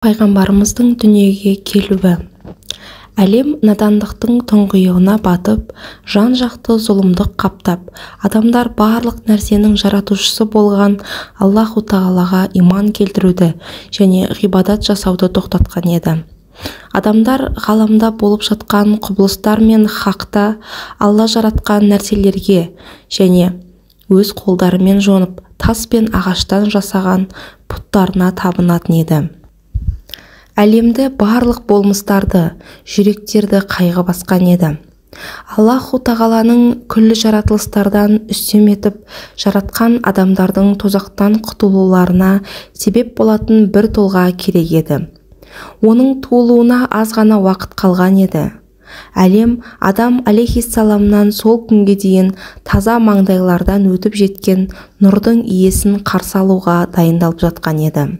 Пайғамбарымыздың дүниеге келуі. Әлем надандықтың тұңғиығына батып, жан-жақты зұлымдық қаптап, адамдар барлық нәрсенің жаратушысы болған Аллаху тағалаға иман келтіруді және ғибадат жасауды тоқтатқан еді. Адамдар ғаламда болып жатқан құбылыстар мен хақта Алла жаратқан нәрселерге және өз қолдарымен жонып, тас пен ағаштан жасаған пұттарына табынатын еді. Әлемді барлық болмыстарды, жүректерді қайғы басқан еді. Аллаху тағаланың күллі жаратылыстардан үстем етіп жаратқан адамдардың тозақтан құтылуларына себеп болатын бір тұлға керек еді. Оның туылуына аз ғана уақыт қалған еді. Әлем Адам алейхиссаламнан сол күнге дейін таза маңдайлардан өтіп жеткен нұрдың иесін қарсы алуға дайындалып жатқан еді.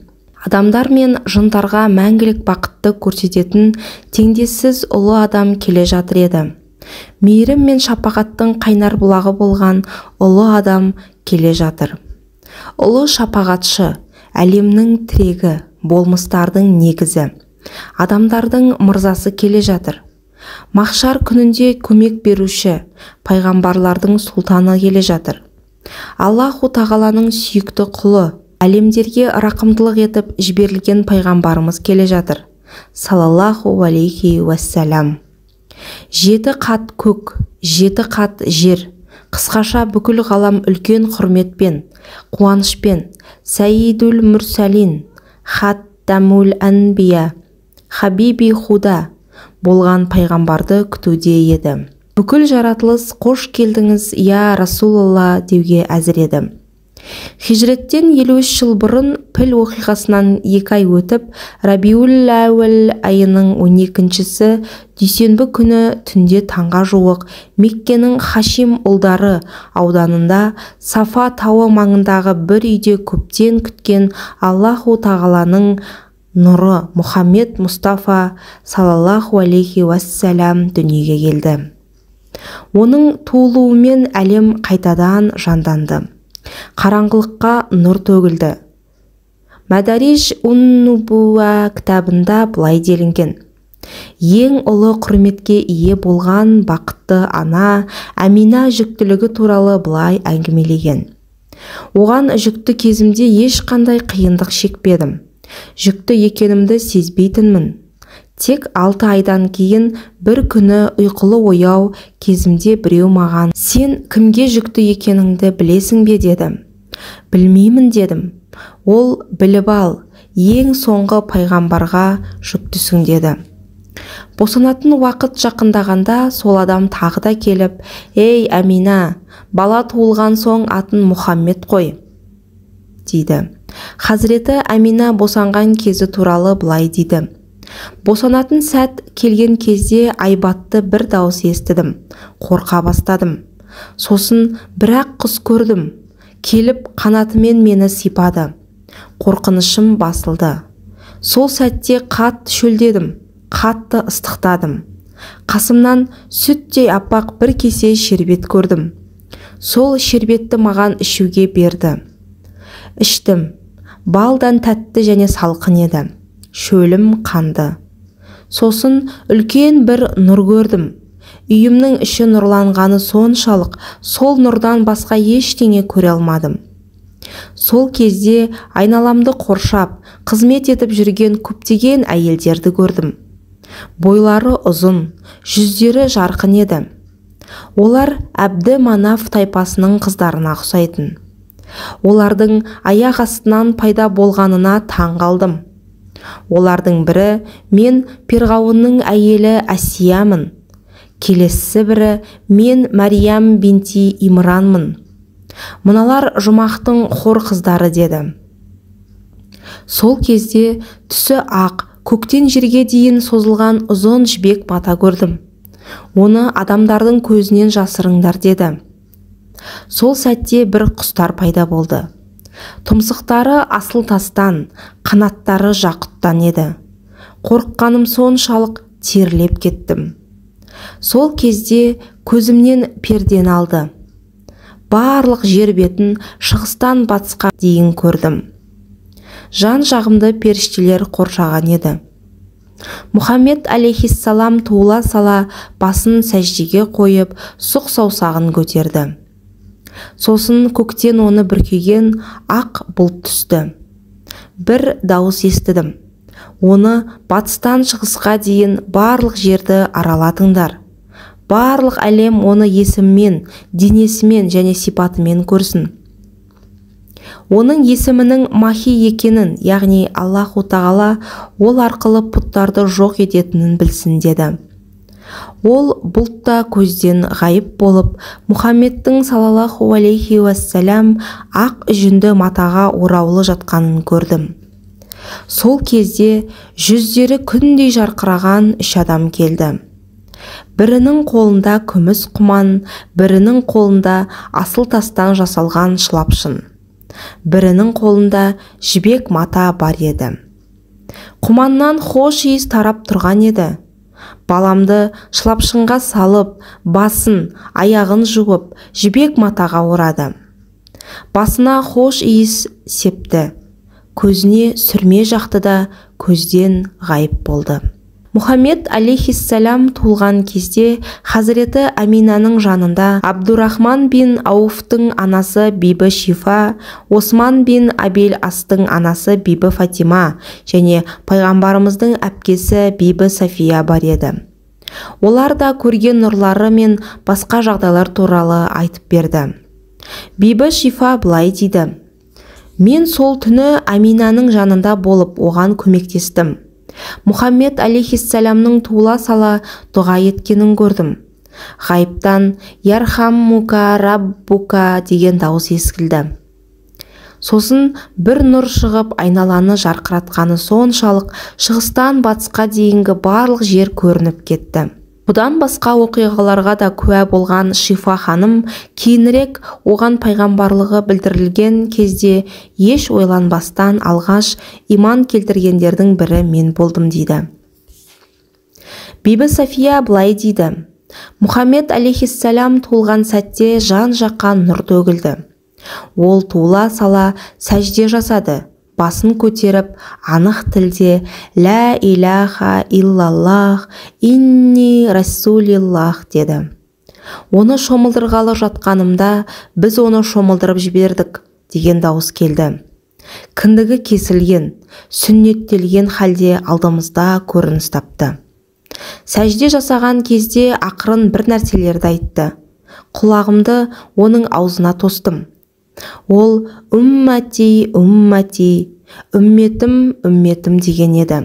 Адамдар мен жындарға мәңгілік бақытты көрсететін теңдессіз ұлы адам келе жатыр еді. Мейірім мен шапағаттың қайнар бұлағы болған ұлы адам келе жатыр. Ұлы шапағатшы, әлемнің тірегі, болмыстардың негізі, адамдардың мырзасы келе жатыр. Махшар күнінде көмек беруші, пайғамбарлардың сұлтаны келе жатыр. Аллаху тағаланың сүйікті құлы, әлемдерге рақымдылық етіп жіберілген пайғамбарымыз келе жатыр. Салаллаху алейхи уассалам. 7 қат көк, 7 қат жер, қысқаша бүкіл ғалам үлкен құрметпен, қуанышпен Сәйидул Мұрсалин, Хаттамул Әнбия, Хабиби Худа болған пайғамбарды күтуде еді. Бүкіл жаратылыс қош келдіңіз, я Расулалла деуге әзір еді. Хижреттен 53 жыл бұрын піл оқиғасынан 2 ай өтіп, Рабиул әуел айының 12-шісі дүйсенбі күні түнде таңға жуық Меккенің Хашим ұлдары ауданында Сафа тауы маңындағы бір үйде көптен күткен Аллаху тағаланың нұры Мұхаммед Мұстафа салаллаху алейхи уассалам дүниеге келді. Оның туылуымен әлем қайтадан жанданды. Қараңғылыққа нұр төгілді. Мәдариж ун-Нубуа кітабында былай делінген: Ең ұлы құрметке ие болған бақытты ана Әмина жүктілігі туралы былай әңгімелеген. Оған жүкті кезімде ешқандай қиындық шекпедім. Жүкті екенімді сезбейтінмін. Тек 6 айдан кейін бір күні ұйқылы ояу кезімде біреу маған: «Сен кімге жүкті екеніңді білесің бе?» деді. «Білмеймін» дедім. Ол: «Біліп ал, ең соңғы пайғамбарға жүктісің» деді. Босанатын уақыт жақындағанда сол адам тағы да келіп: «Ей, Әмина, бала туылған соң атын Мұхаммед қой» дейді. Хазіреті Әмина босанған кезі туралы былай дейді: Босанатын сәт келген кезде айбатты бір дауыс естідім. Қорқа бастадым. Сосын бірақ құс көрдім. Келіп қанатымен мені сипады. Қорқынышым басылды. Сол сәтте қатты шөлдедім, қатты ыстықтадым. Қасымнан сүттей аппақ бір кесе шербет көрдім. Сол шербетті маған ішуге берді. Іштім. Балдан тәтті және салқын еді. Шөлім қанды. Сосын үлкен бір нұр көрдім. Үйімнің іші нұрланғаны соншалық, сол нұрдан басқа ештеңе көре алмадым. Сол кезде айналамды қоршап, қызмет етіп жүрген көптеген әйелдерді көрдім. Бойлары ұзын, жүздері жарқын еді. Олар Әбді Манаф тайпасының қыздарына ұқсайтын. Олардың аяқ астынан пайда болғанына таң қалдым. Олардың бірі: «Мен Перғауынның әйелі Әсиямын». Келесі бірі: «Мен Мариям бинти Имранмын. Мыналар жұмақтың хор қыздары» деді. Сол кезде түсі ақ, көктен жерге дейін созылған ұзын жібек мата көрдім. Оны адамдардың көзінен жасырыңдар деді. Сол сәтте бір құстар пайда болды. Тұмсықтары асыл тастан, қанаттары жақұттан еді. Қорыққаным соншалық терлеп кеттім. Сол кезде көзімнен пердені алды. Барлық жер бетін шығыстан батысқа дейін көрдім. Жан-жағымды періштелер қоршаған еді. Мұхаммед алейхиссалам туыла сала басын сәждеге қойып, сұқ саусағын көтерді. Сосын көктен оны бүркеген ақ бұлт түсті. Бір дауыс естідім. Оны батыстан шығысқа дейін барлық жерді аралатыңдар. Барлық әлем оны есіммен, денесімен және сипатымен көрсін. Оның есімінің Махи екенін, яғни Аллаху Тағала ол арқылы пұттарды жоқ ететінін білсін деді. Ол бұлтта көзден ғайып болып, Мұхаммедтің салаллаху алейхи уассалам ақ жүнді матаға ораулы жатқанын көрдім. Сол кезде жүздері күндей жарқыраған үш адам келді. Бірінің қолында күміс құман, бірінің қолында асыл тастан жасалған шылапшын, бірінің қолында жібек мата бар еді. Құманнан хош иіс тарап тұрған еді. Баламды шылапшынға салып, басын, аяғын жуып, жібек матаға орады. Басына хош иіс септі, көзіне сүрме жақты да көзден ғайып болды. Мұхаммед алейхиссалам туылған кезде Хазіреті Аминаның жанында Абдурахман бин Ауфтың анасы Бибі Шифа, Осман бин Абил Астың анасы Бибі Фатима және пайғамбарымыздың әпкесі Бибі София бар еді. Олар да көрген нұрлары мен басқа жағдайлар туралы айтып берді. Бибі Шифа былай дейді: Мен сол түні Аминаның жанында болып, оған көмектестім. Мұхаммед алейхиссаламның туыла сала дұға еткенін көрдім. Ғайыптан «Ярхаммука раббука» деген дауыс естілді. Сосын бір нұр шығып, айналаны жарқыратқаны соншалық, шығыстан батысқа дейінгі барлық жер көрініп кетті. Бұдан басқа оқиғаларға да куә болған Шифа ханым кейінірек оған пайғамбарлығы білдірілген кезде еш ойланбастан алғаш иман келтіргендердің бірі мен болдым дейді. Бибі София былай дейді: Мұхаммед алейхиссалам туылған сәтте жан-жаққа нұр төгілді. Ол туыла сала сәжде жасады, басын көтеріп, анық тілде «Ля илаха иллаллах, инни расулиллах» деді. Оны шомылдырғалы жатқанымда, біз оны шомылдырып жібердік деген дауыс келді. Кіндігі кесілген, сүннеттелген халде алдымызда көрініс тапты. Сәжде жасаған кезде ақырын бір нәрселерді айтты. Құлағымды оның аузына тостым. Ол «Уммати, уммати, үмметім, үмметім» деген еді.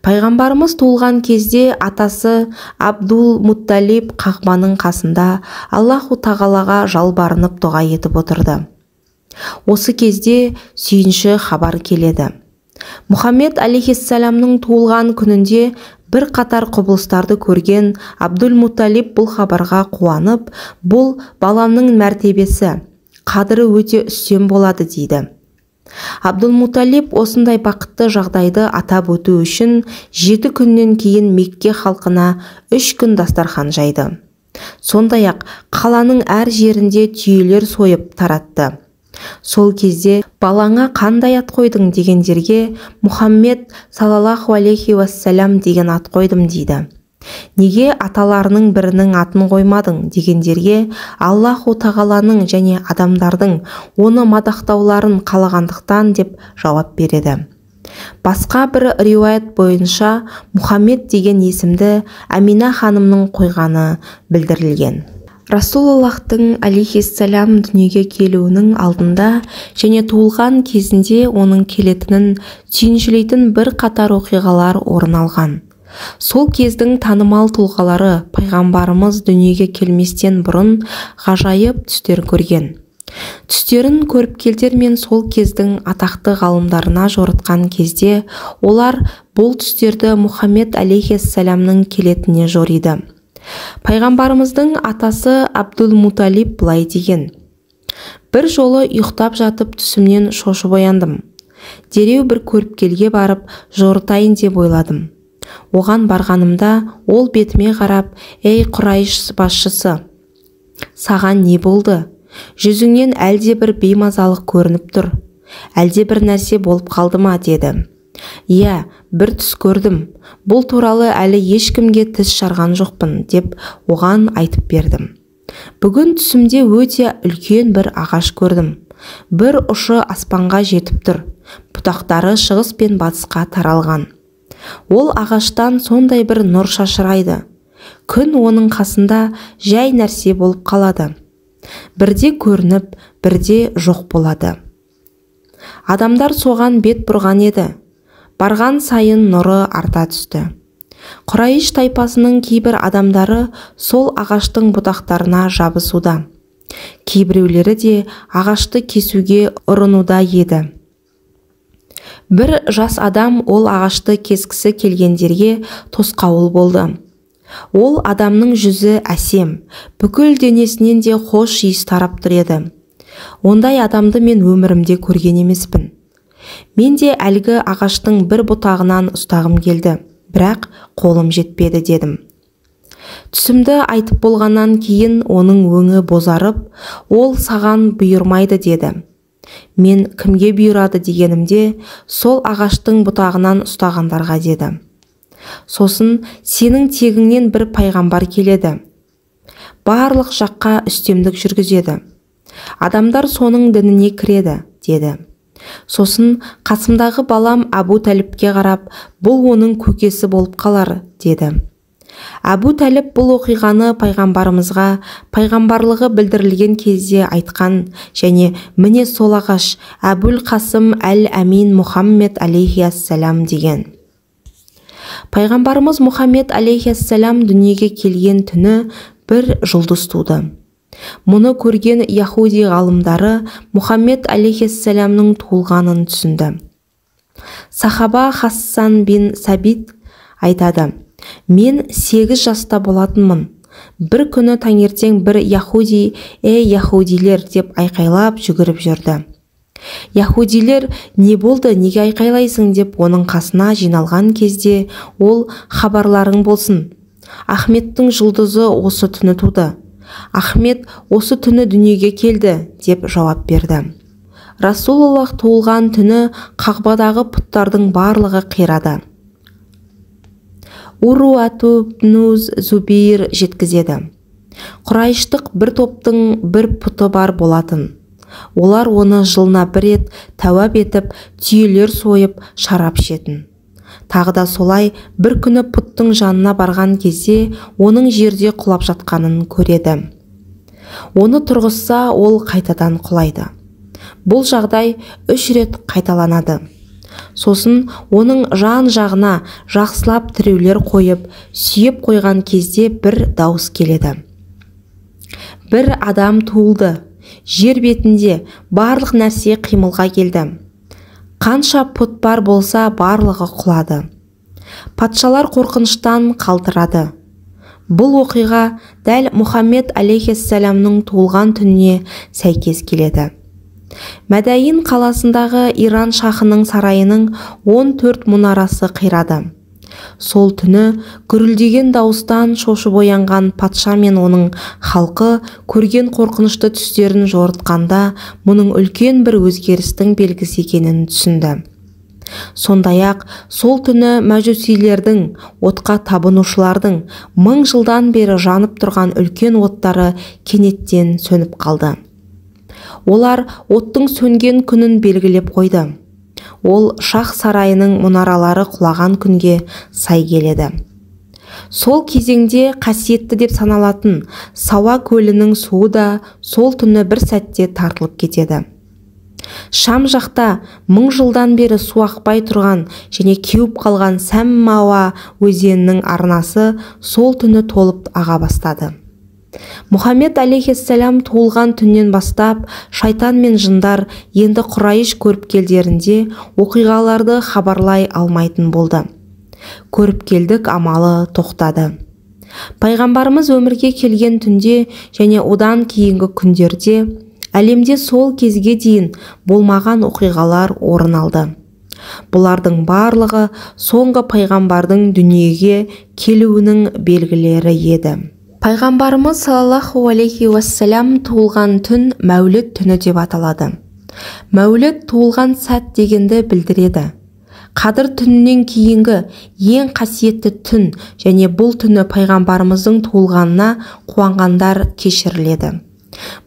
Пайғамбарымыз туылған кезде атасы Абдул Мутталиб Қағбаның қасында Аллаху Тағалаға жалбарынып дұға етіп отырды. Осы кезде сүйінші хабар келеді. Мұхаммед алейхиссаламның туылған күнінде бір қатар құбылыстарды көрген Абдул Мутталиб бұл хабарға қуанып, бұл баламның мәртебесі, қадірі өте үстем болады дейді. Абдул-Муталиб осындай бақытты жағдайды атап өту үшін 7 күннен кейін Мекке халқына 3 күн дастархан жайды. Сондай-ақ қаланың әр жерінде түйелер сойып таратты. Сол кезде балаңа қандай ат қойдың дегендерге Мұхаммед салаллаху алейхи уассалам деген ат қойдым дейді. Неге аталарының бірінің атын қоймадың дегендерге Аллаху Тағаланың және адамдардың оны мадақтауларын қалағандықтан деп жауап береді. Басқа бір риуаят бойынша Мұхаммед деген есімді Амина ханымның қойғаны білдірілген. Расулаллахтың алейхиссалам дүниеге келуінің алдында және туылған кезінде оның келетінін сүйіншілейтін бір қатар оқиғалар орын алған. Сол кездің танымал тұлғалары пайғамбарымыз дүниеге келместен бұрын ғажайып түстер көрген. Түстерін көріпкелдер мен сол кездің атақты ғалымдарына жорытқан кезде олар бұл түстерді Мұхаммед алейхиссаламның келетіне жориды. Пайғамбарымыздың атасы Абдул-Муталиб былай деген: бір жолы ұйықтап жатып түсімнен шошып ояндым. Дереу бір көріпкелге барып жорытайын деп ойладым. Оған барғанымда ол бетіме қарап, «Ей, Құрайш басшысы, саған не болды? Жүзіңнен әлде бір беймазалық көрініп тұр. Әлде бір нәрсе болып қалды ма, деді. Иә, бір түс көрдім. Бұл туралы әлі ешкімге тіс жарған жоқпын, деп оған айтып бердім. Бүгін түсімде өте үлкен бір ағаш көрдім. Бір ұшы аспанға жетіп тұр. Бұтақтары шығыс пен батысқа таралған. Ол ағаштан сондай бір нұр шашырайды. Күн оның қасында жай нәрсе болып қалады. Бірде көрініп, бірде жоқ болады. Адамдар соған бет бұрған еді. Барған сайын нұры арта түсті. Құрайш тайпасының кейбір адамдары сол ағаштың бұтақтарына жабысуда. Кейбіреулері де ағашты кесуге ұрынуда еді. Бір жас адам ол ағашты кескісі келгендерге тосқауыл болды. Ол адамның жүзі әсем, бүкіл денесінен де хош иіс тарап тұр еді. Ондай адамды мен өмірімде көрген емеспін. Мен де әлгі ағаштың бір бұтағынан ұстағым келді, бірақ қолым жетпеді, дедім. Түсімді айтып болғаннан кейін оның өңі бозарып, ол саған бұйырмайды, деді. Мен кімге бұйырады дегенімде, сол ағаштың бұтағынан ұстағандарға, деді. Сосын сенің тегіңнен бір пайғамбар келеді. Барлық жаққа үстемдік жүргізеді. Адамдар соның дініне кіреді, деді. Сосын қасымдағы балам Әбу Тәліпке қарап, бұл оның көкесі болып қалар, деді. Әбу Тәліп бұл оқиғаны пайғамбарымызға пайғамбарлығы білдірілген кезде айтқан және міне сол ағаш Әбул Қасым әл-Әмин Мұхаммед алейхиассалам деген. Пайғамбарымыз Мұхаммед алейхиассалам дүниеге келген түні бір жұлдыз туды. Мұны көрген яхуди ғалымдары Мұхаммед алейхиассаламның туылғанын түсінді. Сахаба Хассан бин Сабит айтады: мен 8 жаста болатынмын. Бір күні таңертең бір яхуди, «Ей, яхудилер!» деп айқайлап жүгіріп жүрді. Яхудилер не болды, неге айқайлайсың деп оның қасына жиналған кезде ол: хабарларың болсын. Ахметтің жұлдызы осы түні туды. Ахмет осы түні дүниеге келді, деп жауап берді. Расулаллах туылған түні Қағбадағы пұттардың барлығы қирады. Уруату бну Зубейр жеткізеді. Құрайыштық бір топтың бір пұты бар болатын. Олар оны жылына бір рет тәуап етіп, түйелер сойып, шарап ішетін. Тағы да солай бір күні пұттың жанына барған кезде оның жерде құлап жатқанын көреді. Оны тұрғызса, ол қайтадан құлайды. Бұл жағдай 3 рет қайталанады. Сосын оның жан-жағына жақсылап тіреулер қойып, сүйеп қойған кезде бір дауыс келеді. Бір адам туылды. Жер бетінде барлық нәрсе қимылға келді. Қанша пұт бар болса, барлығы құлады. Патшалар қорқыныштан қалтырады. Бұл оқиға дәл Мұхаммед алейхиссаламның туылған түніне сәйкес келеді. Мәдайин қаласындағы Иран шахының сарайының 14 мұнарасы қирады. Сол түні гүрілдеген дауыстан шошып оянған патша мен оның халқы көрген қорқынышты түстерін жорытқанда мұның үлкен бір өзгерістің белгісі екенін түсінді. Сондай-ақ сол түні мәжусилердің, отқа табынушылардың 1000 жылдан бері жанып тұрған үлкен оттары кенеттен сөніп қалды. Олар оттың сөнген күнін белгілеп қойды. Ол шах сарайының мұнаралары құлаған күнге сай келеді. Сол кезеңде қасиетті деп саналатын Сауа көлінің суы да сол түні бір сәтте тартылып кетеді. Шам жақта 1000 жылдан бері су ақпай тұрған және кеуіп қалған Сәммауа өзенінің арнасы сол түні толып аға бастады. Мұхаммед алейхиссалам туылған түннен бастап шайтан мен жындар енді Құрайш көріпкелдерінде оқиғаларды хабарлай алмайтын болды. Көріпкелдік амалы тоқтады. Пайғамбарымыз өмірге келген түнде және одан кейінгі күндерде әлемде сол кезге дейін болмаған оқиғалар орын алды. Бұлардың барлығы соңғы пайғамбардың дүниеге келуінің белгілері еді. Пайғамбарымыз саллаллаху алейхи уассалам туылған түн Мәуліт түні деп аталады. Мәуліт туылған сәт дегенді білдіреді. Қадір түнінен кейінгі ең қасиетті түн және бұл түні пайғамбарымыздың туылғанына қуанғандар кешіріледі.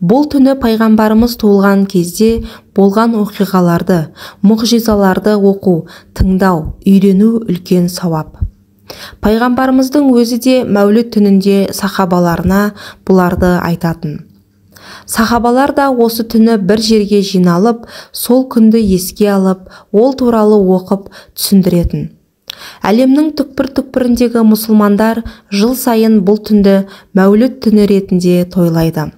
Бұл түні пайғамбарымыз туылған кезде болған оқиғаларды, мұғжизаларды оқу, тыңдау, үйрену үлкен сауап. Пайғамбарымыздың өзі де мәуліт түнінде сахабаларына бұларды айтатын. Сахабалар да осы түні бір жерге жиналып, сол күнді еске алып, ол туралы оқып, түсіндіретін. Әлемнің түкпір-түкпіріндегі мұсылмандар жыл сайын бұл түнді мәуліт түні ретінде тойлайды.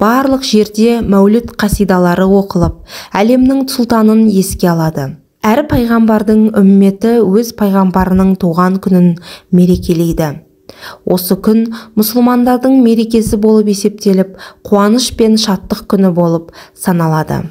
Барлық жерде мәуліт қасидалары оқылып, әлемнің сұлтанын еске алады. Әр пайғамбардың үмметі өз пайғамбарының туған күнін мерекелейді. Осы күн мұсылмандардың мерекесі болып есептеліп, қуаныш пен шаттық күні болып саналады.